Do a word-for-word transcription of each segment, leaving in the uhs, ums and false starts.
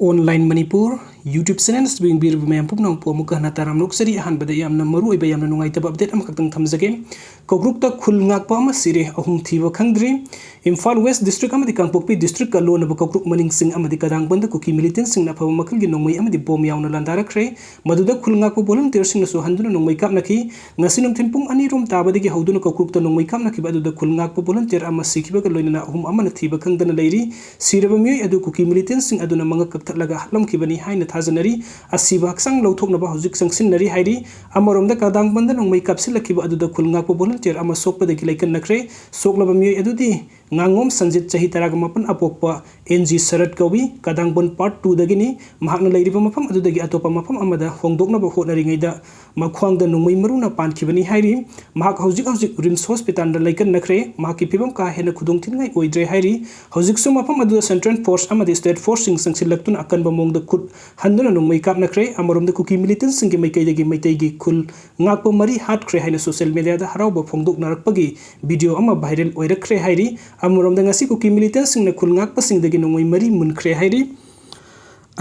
Online Manipur YouTube channel ꯑꯁꯤꯕꯨ ꯌꯦꯡꯕꯤꯔꯤꯕ ꯃꯌꯥꯝ ꯄꯨꯝꯅꯃꯛꯄꯨ ꯑꯃꯨꯛꯀ ꯍꯟꯅ ꯇꯔꯥꯝꯅ ꯑꯣꯛꯆꯔꯤ꯫ ꯑꯍꯥꯟꯕꯗ ꯌꯥꯝꯅ ꯃꯔꯨꯑꯣꯏꯕ, ꯌꯥꯝꯅ ꯅꯨꯡꯉꯥꯏꯇꯕ update ꯑꯃꯈꯛꯇꯪ ꯊꯝꯖꯒꯦ꯫ ꯀꯧꯒ꯭ꯔꯨꯛꯇ ꯈꯨꯜ ꯉꯥꯛꯄ ꯑꯃ ꯁꯤꯔꯦ, ꯑꯍꯨꯝ ꯊꯤꯕ ꯈꯪꯗ꯭ꯔꯤ꯫ ꯏꯝꯐꯥꯜ West District ꯑꯃꯗꯤ ꯀꯥꯡꯄꯣꯛꯄꯤ District ꯀ ꯂꯣꯟꯅꯕ ꯀꯧꯒ꯭ꯔꯨꯛ ꯃꯅꯤꯡꯁꯤꯡ ꯑꯃꯗꯤ ꯀꯗꯥꯡꯕꯟꯗ ꯀꯨꯀꯤ militantꯁꯤꯡꯅ ꯑꯐꯕ ꯃꯈꯜꯒꯤ ꯅꯣꯡꯃꯩ ꯑꯃꯗꯤ bomb ꯌꯥꯎꯅ ꯂꯥꯟꯗꯥꯔꯛꯈ꯭ꯔꯦ꯫ ꯃꯗꯨꯗ ꯈꯨꯜ ꯉꯥꯛꯄ volunteerꯁꯤꯡꯅꯁꯨ ꯍꯟꯗꯨꯅ ꯅꯣꯡꯃꯩ ꯀꯥꯞꯅꯈꯤ꯫ ꯉꯁꯤ ꯅꯨꯡꯊꯤꯜ ꯄꯨꯡ ꯑꯅꯤ ꯔꯣꯝ ꯇꯥꯕꯗꯒꯤ ꯍꯧꯗꯨꯅ ꯀꯧꯒ꯭ꯔꯨꯛꯇ ꯅꯣꯡꯃꯩ ꯀꯥꯞꯅꯈꯤꯕ ꯑꯗꯨꯗ ꯈꯨꯜ ꯉꯥꯛꯄ volunteer ꯑꯃ ꯁꯤꯈꯤꯕꯒ ꯂꯣꯏꯅꯅ ꯑꯍꯨꯝ ꯑꯃꯅ ꯊꯤꯕ ꯈꯪꯗꯅ ꯂꯩꯔꯤ꯫ ꯁꯤꯔꯕ ꯃꯤꯑꯣꯏ ꯑꯗꯨ ꯀꯨꯀꯤ militantꯁꯤꯡ ꯑꯗꯨꯅ ꯃꯉꯛ ꯀꯛꯊꯠꯂꯒ ꯍꯥꯠꯂꯝꯈꯤꯕꯅꯤ ꯍꯥꯏꯅ ꯊꯥꯖꯅꯔꯤ꯫ ꯑꯁꯤꯕ ꯍꯛꯆꯥꯡ ꯂꯧꯊꯣꯛꯅꯕ ꯍꯧꯖꯤꯛ ꯆꯪꯁꯤꯟꯅꯔꯤ ꯍꯥꯏꯔꯤ꯫ ꯑꯃꯔꯣꯝꯗ ꯀꯗꯥꯡꯕꯟꯗ ꯅꯣꯡꯃꯩ ꯀꯥꯞꯁꯤꯜꯂꯛꯈꯤꯕ ꯑꯗꯨꯗ ꯈꯨꯜ ꯉꯥꯛꯄ volunteer ꯑꯃ ꯁꯣꯛꯄꯗꯒꯤ ꯂꯩꯀꯟꯅꯈ꯭ꯔꯦ꯫ ꯁꯣꯛꯂꯕ ꯃꯤꯑꯣꯏ ꯑꯗꯨꯗꯤ ꯉꯥꯉꯣꯝ ꯁꯟꯖꯤꯠ, ꯆꯍꯤ ꯇꯔꯥꯒ ꯃꯥꯄꯟ, ꯑꯄꯣꯛꯄ ꯑꯦꯟ ꯖꯤ ꯁꯔꯠ ꯀꯧꯏ꯫ ꯀꯗꯥꯡꯕꯟ Part Twoꯗꯒꯤꯅꯤ꯫ ꯃꯍꯥꯛꯅ ꯂꯩꯔꯤꯕ ꯃꯐꯝ ꯑꯗꯨꯗꯒꯤ ꯑꯇꯣꯞꯄ ꯃꯐꯝ ꯑꯃꯗ ꯍꯣꯡꯗꯣꯛꯅꯕ ꯍꯣꯠꯅꯔꯤꯉꯩꯗ ꯃꯈ꯭ꯋꯥꯡꯗ ꯅꯣꯡꯃꯩ ꯃꯔꯨꯅ ꯄꯥꯟꯈꯤꯕꯅꯤ ꯍꯥꯏꯔꯤ꯫ ꯃꯍꯥꯛ ꯍꯧꯖꯤꯛ ꯍꯧꯖꯤꯛ RIMS hospitalꯗ ꯂꯩꯀꯟꯅꯈ꯭ꯔꯦ꯫ ꯃꯍꯥꯛꯀꯤ ꯐꯤꯕꯝ ꯀꯥ ꯍꯦꯟꯅ ꯈꯨꯗꯣꯡꯊꯤꯅꯤꯡꯉꯥꯏ ꯑꯣꯏꯗ꯭ꯔꯦ ꯍꯥꯏꯔꯤ꯫ ꯍꯧꯖꯤꯛꯁꯨ ꯃꯐꯝ ꯑꯗꯨꯗ central force ꯑꯃꯗꯤ state forceꯁꯤꯡ ꯆꯪꯁꯤꯜꯂꯛꯇꯨꯅ ꯑꯀꯟꯕ ꯃꯑꯣꯡꯗ ꯈꯨꯠ ꯍꯟꯗꯨꯅ ꯅꯣꯡꯃꯩ ꯀꯥꯞꯅꯈ꯭ꯔꯦ꯫ ꯑꯃꯔꯣꯝꯗ ꯀꯨꯀꯤ militantꯁꯤꯡꯒꯤ ꯃꯥꯏꯀꯩꯗꯒꯤ ꯃꯩꯇꯩꯒꯤ ꯈꯨꯜ ꯉꯥꯛꯄ ꯃꯔꯤ ꯍꯥꯠꯈ꯭ꯔꯦ ꯍꯥꯏꯅ social mediaꯗ ꯍꯔꯥꯎꯕ ꯐꯣꯡꯗꯣꯛꯅꯔꯛꯄꯒꯤ video ꯑꯃ viral ꯑꯣꯏꯔꯛꯈ꯭ꯔꯦ ꯍꯥꯏꯔꯤ꯫ ꯑꯃꯔꯣꯝꯗ ꯉꯁꯤ ꯀꯨꯀꯤ militantꯁꯤꯡꯅ ꯈꯨꯜ ꯉꯥꯛꯄꯁꯤꯡꯗꯒꯤ ꯅꯣꯡꯃꯩ ꯃꯔꯤ ꯃꯨꯟꯈ꯭ꯔꯦ ꯍꯥꯏꯔꯤ꯫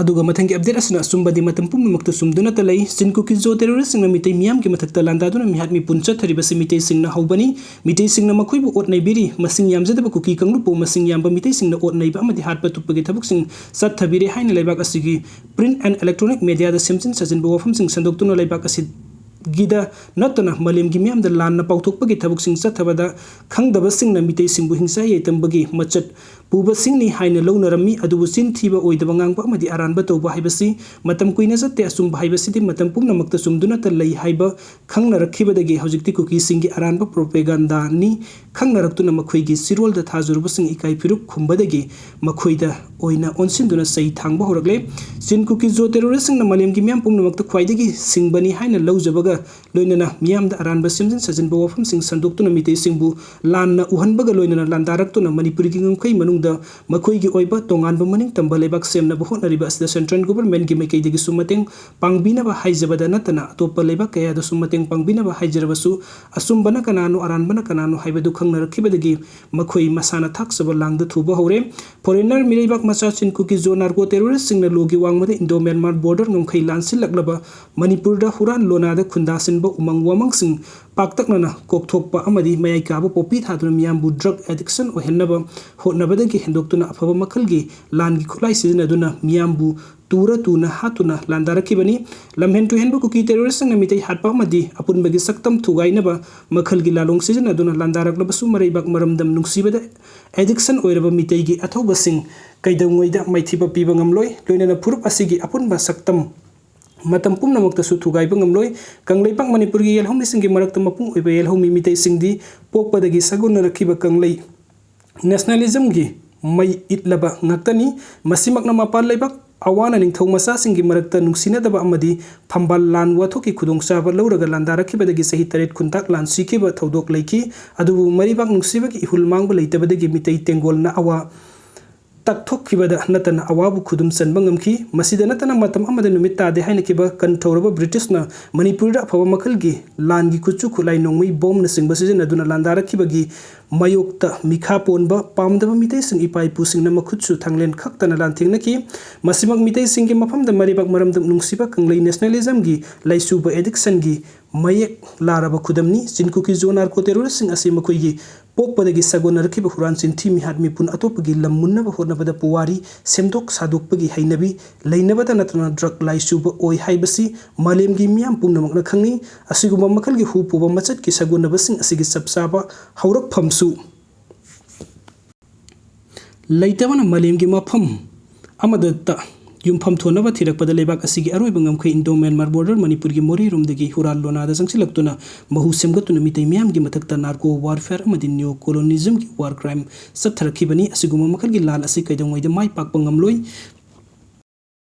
ꯑꯗꯨꯒ ꯃꯊꯪꯒꯤ update ꯑꯁꯤꯅ ꯑꯆꯨꯝꯕꯗꯤ ꯃꯇꯝ ꯄꯨꯝꯅꯃꯛꯇ ꯆꯨꯝꯗꯨꯅꯇ ꯂꯩ꯫ ꯆꯤꯟ ꯀꯨꯀꯤ ꯖꯣ terroristꯁꯤꯡꯅ ꯃꯤꯇꯩ ꯃꯤꯌꯥꯝꯒꯤ ꯃꯊꯛꯇ ꯂꯥꯟꯗꯥꯗꯨꯅ ꯃꯤꯍꯥꯠ ꯃꯤꯄꯨꯟ ꯆꯠꯊꯔꯤꯕꯁꯤ ꯃꯤꯇꯩꯁꯤꯡꯅ ꯍꯧꯕꯅꯤ꯫ ꯃꯤꯇꯩꯁꯤꯡꯅ ꯃꯈꯣꯏꯕꯨ ꯑꯣꯠ ꯅꯩꯕꯤꯔꯤ꯫ ꯃꯁꯤꯡ ꯌꯥꯝꯖꯗꯕ ꯀꯨꯀꯤ ꯀꯥꯡꯂꯨꯞꯄꯨ ꯃꯁꯤꯡ ꯌꯥꯝꯕ ꯃꯤꯇꯩꯁꯤꯡꯅ ꯑꯣꯠ ꯅꯩꯕ ꯑꯃꯗꯤ ꯍꯥꯠꯄ ꯇꯨꯞꯄꯒꯤ ꯊꯕꯛꯁꯤꯡ ꯆꯠꯊꯕꯤꯔꯦ ꯍꯥꯏꯅ ꯂꯩꯕꯥꯛ ꯑꯁꯤꯒꯤ print and electronic mediaꯗ ꯁꯦꯝꯖꯤꯟ ꯁꯥꯖꯤꯟꯕ ꯋꯥꯐꯝꯁꯤꯡ ꯁꯟꯗꯣꯛꯇꯨꯅ ꯂꯩꯕꯥꯛ ꯑꯁꯤꯒꯤꯗ ꯅꯠꯇꯅ ꯃꯥꯂꯦꯝꯒꯤ ꯃꯤꯌꯥꯝꯗ ꯂꯥꯟꯅ ꯄꯥꯎꯊꯣꯛꯄꯒꯤ ꯊꯕꯛꯁꯤꯡ ꯆꯠꯊꯕꯗ ꯈꯪꯗꯕꯁꯤꯡꯅ ꯃꯤꯇꯩꯁꯤꯡꯕꯨ ꯍꯤꯡꯁꯥ ꯌꯥꯏꯇꯝꯕꯒꯤ ꯃꯆꯠ ꯄꯨꯕꯁꯤꯡꯅꯤ ꯍꯥꯏꯅ ꯂꯧꯅꯔꯝꯃꯤ꯫ ꯑꯗꯨꯕꯨ ꯆꯤꯟ ꯊꯤꯕ, ꯑꯣꯏꯗꯕ ꯉꯥꯡꯕ ꯑꯃꯗꯤ ꯑꯔꯥꯟꯕ ꯇꯧꯕ ꯍꯥꯏꯕꯁꯤ ꯃꯇꯝ ꯀꯨꯏꯅ ꯆꯠꯇꯦ꯫ ꯑꯆꯨꯝꯕ ꯍꯥꯏꯕꯁꯤꯗꯤ ꯃꯇꯝ ꯄꯨꯝꯅꯃꯛꯇ ꯆꯨꯝꯗꯨꯅꯇ ꯂꯩ ꯍꯥꯏꯕ ꯈꯪꯅꯔꯛꯈꯤꯕꯗꯒꯤ ꯍꯧꯖꯤꯛꯇꯤ ꯀꯨꯀꯤꯁꯤꯡꯒꯤ ꯑꯔꯥꯟꯕ propagandaꯅꯤ ꯈꯪꯅꯔꯛꯇꯨꯅ ꯃꯈꯣꯏꯒꯤ ꯆꯤꯔꯣꯜꯗ ꯊꯥꯖꯔꯨꯕꯁꯤꯡ ꯏꯀꯥꯏ ꯐꯤꯔꯨꯛ ꯈꯨꯝꯕꯗꯒꯤ ꯃꯈꯣꯏꯗ ꯑꯣꯏꯅ ꯑꯣꯟꯁꯤꯟꯗꯨꯅ ꯆꯩ ꯊꯥꯡꯕ ꯍꯧꯔꯛꯂꯦ꯫ ꯆꯤꯟ ꯀꯨꯀꯤ ꯖꯣ terroristꯁꯤꯡꯅ ꯃꯥꯂꯦꯝꯒꯤ ꯃꯤꯌꯥꯝ ꯄꯨꯝꯅꯃꯛꯇ ꯈ꯭ꯋꯥꯏꯗꯒꯤ ꯁꯤꯡꯕꯅꯤ ꯍꯥꯏꯅ ꯂꯧꯖꯕꯒ ꯂꯣꯏꯅꯅ ꯃꯤꯌꯥꯝꯗ ꯑꯔꯥꯟꯕ ꯁꯦꯝꯖꯤꯟ ꯁꯥꯖꯤꯟꯕ ꯋꯥꯐꯝꯁꯤꯡ ꯁꯟꯗꯣꯛꯇꯨꯅ ꯃꯤꯇꯩꯁꯤꯡꯕꯨ ꯂꯥꯟꯅ ꯎꯍꯟꯕꯒ ꯂꯣꯏꯅꯅ ꯂꯥꯟꯗꯥꯔꯛꯇꯨꯅ ꯃꯅꯤꯄꯨꯔꯒꯤ ꯉꯝꯈꯩ ꯃꯅꯨꯡ ꯃꯈꯣꯏꯒꯤ ꯑꯣꯏꯕ ꯇꯣꯉꯥꯟꯕ ꯃꯅꯤꯡ ꯇꯝꯕ ꯂꯩꯕꯥꯛ ꯁꯦꯝꯅꯕ ꯍꯣꯠꯅꯔꯤꯕ ꯑꯁꯤꯗ central government ꯀꯤ ꯃꯥꯏꯀꯩꯗꯒꯤꯁꯨ ꯃꯇꯦꯡ ꯄꯥꯡꯕꯤꯅꯕ ꯍꯥꯏꯖꯕꯗ ꯅꯠꯇꯅ ꯑꯇꯣꯞꯄ ꯂꯩꯕꯥꯛ ꯀꯌꯥꯗꯁꯨ ꯃꯇꯦꯡ ꯄꯥꯡꯕꯤꯅꯕ ꯍꯥꯏꯖꯔꯕꯁꯨ, ꯑꯆꯨꯝꯕꯅ ꯀꯅꯥꯅꯣ, ꯑꯔꯥꯟꯕꯅ ꯀꯅꯥꯅꯣ ꯍꯥꯏꯕꯗꯨ ꯈꯪꯅꯔꯛꯈꯤꯕꯗꯒꯤ ꯃꯈꯣꯏ ꯃꯁꯥꯅ ꯊꯥꯛꯆꯕ ꯂꯥꯡꯗ ꯊꯨꯕ ꯍꯧꯔꯦ꯫ Foreigner ꯃꯤꯔꯩꯕꯥꯛ ꯃꯆꯥ ꯆꯤꯟ ꯀꯨꯀꯤ ꯖꯣ narco terrorist ꯁꯤꯡꯅ ꯂꯣꯒꯤ ꯋꯥꯡꯃꯗ Indo Myanmar border ꯉꯝꯈꯩ ꯂꯥꯟꯁꯤꯜꯂꯛꯂꯕ ꯃꯅꯤꯄꯨꯔꯗ ꯍꯨꯔꯥꯟ ꯂꯣꯅꯥꯗ ꯈꯨꯟꯗꯥꯁꯤꯟꯕ ꯎꯃꯪ ꯋꯥꯃꯪꯁꯤꯡ ꯄꯥꯛꯇꯛꯅꯅ ꯀꯣꯛꯊꯣꯛꯄ ꯑꯃꯗꯤ ꯃꯌꯥꯏ ꯀꯥꯕ ꯄꯣꯄꯤ ꯊꯥꯗꯨꯅ ꯃꯤꯌꯥꯝꯕꯨ drug addiction ꯑꯣꯏꯍꯟꯅꯕ ꯍꯣꯠꯅꯕꯗꯒꯤ ꯍꯦꯟꯗꯣꯛꯇꯨꯅ ꯑꯐꯕ ꯃꯈꯜꯒꯤ ꯂꯥꯟꯒꯤ ꯈꯨꯠꯂꯥꯏ ꯁꯤꯖꯤꯟꯅꯗꯨꯅ ꯃꯤꯌꯥꯝꯕꯨ ꯇꯨꯔ ꯇꯨꯅ ꯍꯥꯠꯇꯨꯅ ꯂꯥꯟꯗꯥꯔꯛꯈꯤꯕꯅꯤ꯫ ꯂꯝꯍꯦꯟ ꯇꯨꯍꯦꯟꯕ ꯀꯨꯀꯤ terrorist ꯁꯤꯡꯅ ꯃꯤꯇꯩ ꯍꯥꯠꯄ ꯑꯃꯗꯤ ꯑꯄꯨꯟꯕꯒꯤ ꯁꯛꯇꯝ ꯊꯨꯒꯥꯏꯅꯕ ꯃꯈꯜꯒꯤ ꯂꯥꯂꯣꯡ ꯁꯤꯖꯤꯟꯅꯗꯨꯅ ꯂꯥꯟꯗꯥꯔꯛꯂꯕꯁꯨ ꯃꯔꯩꯕꯥꯛ ꯃꯔꯝꯗꯝ ꯅꯨꯡꯁꯤꯕꯗ addiction ꯑꯣꯏꯔꯕ ꯃꯤꯇꯩꯒꯤ ꯑꯊꯧꯕꯁꯤꯡ ꯀꯩꯗꯧꯉꯩꯗ ꯃꯥꯏꯊꯤꯕ ꯄꯤꯕ ꯉꯝꯂꯣꯏ꯫ ꯂꯣꯏꯅꯅ ꯐꯨꯔꯨꯞ ꯑꯁꯤꯒꯤ ꯑꯄꯨꯟꯕ ꯁꯛꯇꯝ ꯃꯇꯝ ꯄꯨꯝꯅꯃꯛꯇꯁꯨ ꯊꯨꯒꯥꯏꯕ ꯉꯝꯂꯣꯏ꯫ ꯀꯪꯂꯩꯄꯥꯛ ꯃꯅꯤꯄꯨꯔꯒꯤ ꯌꯦꯜꯍꯧꯃꯤꯁꯤꯡꯒꯤ ꯃꯔꯛꯇ ꯃꯄꯨꯡ ꯑꯣꯏꯕ ꯌꯦꯜꯍꯧꯃꯤ ꯃꯤꯇꯩꯁꯤꯡꯗꯤ ꯄꯣꯛꯄꯗꯒꯤ ꯁꯥꯒꯣꯟꯅꯔꯛꯈꯤꯕ ꯀꯪꯂꯩ nationalism ꯒꯤ ꯃꯩ ꯏꯠꯂꯕ ꯉꯥꯛꯇꯅꯤ꯫ ꯃꯁꯤꯃꯛꯅ ꯃꯄꯥꯟ ꯂꯩꯕꯥꯛ ꯑꯋꯥꯅ ꯅꯤꯡꯊꯧ ꯃꯆꯥꯁꯤꯡꯒꯤ ꯃꯔꯛꯇ ꯅꯨꯡꯁꯤꯅꯗꯕ ꯑꯃꯗꯤ ꯐꯝꯕꯥꯜ ꯂꯥꯟ ꯋꯥꯊꯣꯛꯀꯤ ꯈꯨꯗꯣꯡꯆꯥꯕ ꯂꯧꯔꯒ ꯂꯥꯟꯗꯥꯔꯛꯈꯤꯕꯗꯒꯤ ꯆꯍꯤ ꯇꯔꯦꯠ ꯈꯨꯟꯇꯥꯛ ꯂꯥꯟ ꯁꯤꯈꯤꯕ ꯊꯧꯗꯣꯛ ꯂꯩꯈꯤ꯫ ꯑꯗꯨꯕꯨ ꯃꯔꯩꯕꯥꯛ ꯅꯨꯡꯁꯤꯕꯒꯤ ꯏꯍꯨꯜ ꯃꯥꯡꯕ ꯂꯩꯇꯕꯗꯒꯤ ꯃꯤꯇꯩ ꯇꯦꯡꯒꯣꯜꯅ ꯑꯋꯥ ꯇꯛꯊꯣꯛꯈꯤꯕꯗ ꯅꯠꯇꯅ ꯑꯋꯥꯕꯨ ꯈꯨꯗꯨꯝ ꯆꯟꯕ ꯉꯝꯈꯤ꯫ ꯃꯁꯤꯗ ꯅꯠꯇꯅ ꯃꯇꯝ ꯑꯃꯗ ꯅꯨꯃꯤꯠ ꯇꯥꯗꯦ ꯍꯥꯏꯅꯈꯤꯕ ꯀꯟꯊꯧꯔꯕ British ꯅ ꯃꯅꯤꯄꯨꯔꯗ ꯑꯐꯕ ꯃꯈꯜꯒꯤ ꯂꯥꯟꯒꯤ ꯈꯨꯠꯁꯨ ꯈꯨꯠꯂꯥꯏ ꯅꯣꯡꯃꯩ ꯕꯣꯝꯅꯆꯤꯡꯕ ꯁꯤꯖꯤꯟꯅꯗꯨꯅ ꯂꯥꯟꯗꯥꯔꯛꯈꯤꯕꯒꯤ ꯃꯥꯌꯣꯛꯇ ꯃꯤꯈꯥ ꯄꯣꯟꯕ ꯄꯥꯝꯗꯕ ꯃꯤꯇꯩꯁꯤꯡ ꯏꯄꯥ ꯏꯄꯨꯁꯤꯡꯅ ꯃꯈꯨꯠꯁꯨ ꯊꯥꯡꯂꯦꯟ ꯈꯛꯇꯅ ꯂꯥꯟꯊꯦꯡꯅꯈꯤ꯫ ꯃꯁꯤꯃꯛ ꯃꯤꯇꯩꯁꯤꯡꯒꯤ ꯃꯐꯝꯗ ꯃꯔꯩꯕꯥꯛ ꯃꯔꯝꯗꯝ ꯅꯨꯡꯁꯤꯕ ꯀꯪꯂꯩ nationalism ꯒꯤ ꯂꯥꯏꯆꯨꯕ addiction ꯒꯤ ꯃꯌꯦꯛ ꯂꯥꯔꯕ ꯈꯨꯗꯝꯅꯤ꯫ ꯆꯤꯟ ꯀꯨꯀꯤ ꯖꯣ narco terrorist ꯁꯤꯡ ꯑꯁꯤ ꯃꯈꯣꯏꯒꯤ ꯄꯣꯛꯄꯗꯒꯤ ꯁꯥꯒꯣꯟꯅꯔꯛꯈꯤꯕ ꯍꯨꯔꯥꯟ ꯆꯤꯟꯊꯤ ꯃꯤꯍꯥꯠ ꯃꯤꯄꯨꯟ ꯑꯇꯣꯞꯄꯒꯤ ꯂꯝ ꯃꯨꯟꯅꯕ ꯍꯣꯠꯅꯕꯗ ꯄꯨꯋꯥꯔꯤ ꯁꯦꯝꯗꯣꯛ ꯁꯥꯗꯣꯛꯄꯒꯤ ꯍꯩꯅꯕꯤ ꯂꯩꯅꯕꯗ ꯅꯠꯇꯅ drug ꯂꯥꯏꯆꯨꯕ ꯑꯣꯏ ꯍꯥꯏꯕꯁꯤ ꯃꯥꯂꯦꯝꯒꯤ ꯃꯤꯌꯥꯝ ꯄꯨꯝꯅꯃꯛꯅ ꯈꯪꯏ꯫ ꯑꯁꯤꯒꯨꯝꯕ ꯃꯈꯜꯒꯤ ꯍꯨ ꯄꯨꯕ ꯃꯆꯠꯀꯤ ꯁꯥꯒꯣꯟꯅꯕꯁꯤꯡ ꯑꯁꯤꯒꯤ ꯆꯞ ꯆꯥꯕ ꯍꯧꯔꯛꯐꯝꯁꯨ ꯂꯩꯇꯕꯅ ꯃꯥꯂꯦꯝꯒꯤ ꯃꯐꯝ ꯑꯃꯗꯇ ꯌꯨꯝꯐꯝ ꯊꯣꯟꯅꯕ ꯊꯤꯔꯛꯄꯗ ꯂꯩꯕꯥꯛ ꯑꯁꯤꯒꯤ ꯑꯔꯣꯏꯕ ꯉꯝꯈꯩ Indo Myanmar border ꯃꯅꯤꯄꯨꯔꯒꯤ ꯃꯣꯔꯦꯔꯣꯝꯗꯒꯤ ꯍꯨꯔꯥꯟ ꯂꯣꯅꯥꯗ ꯆꯪꯁꯤꯜꯂꯛꯇꯨꯅ ꯃꯍꯨ ꯁꯦꯝꯒꯠꯇꯨꯅ ꯃꯤꯇꯩ ꯃꯤꯌꯥꯝꯒꯤ ꯃꯊꯛꯇ narco warfare ꯑꯃꯗꯤ neo colonialism ꯒꯤ war crime ꯆꯠꯊꯔꯛꯈꯤꯕꯅꯤ꯫ ꯑꯁꯤꯒꯨꯝꯕ ꯃꯈꯜꯒꯤ ꯂꯥꯟ ꯑꯁꯤ ꯀꯩꯗꯧꯉꯩꯗ ꯃꯥꯏ ꯄꯥꯛꯄ ꯉꯝꯂꯣꯏ꯫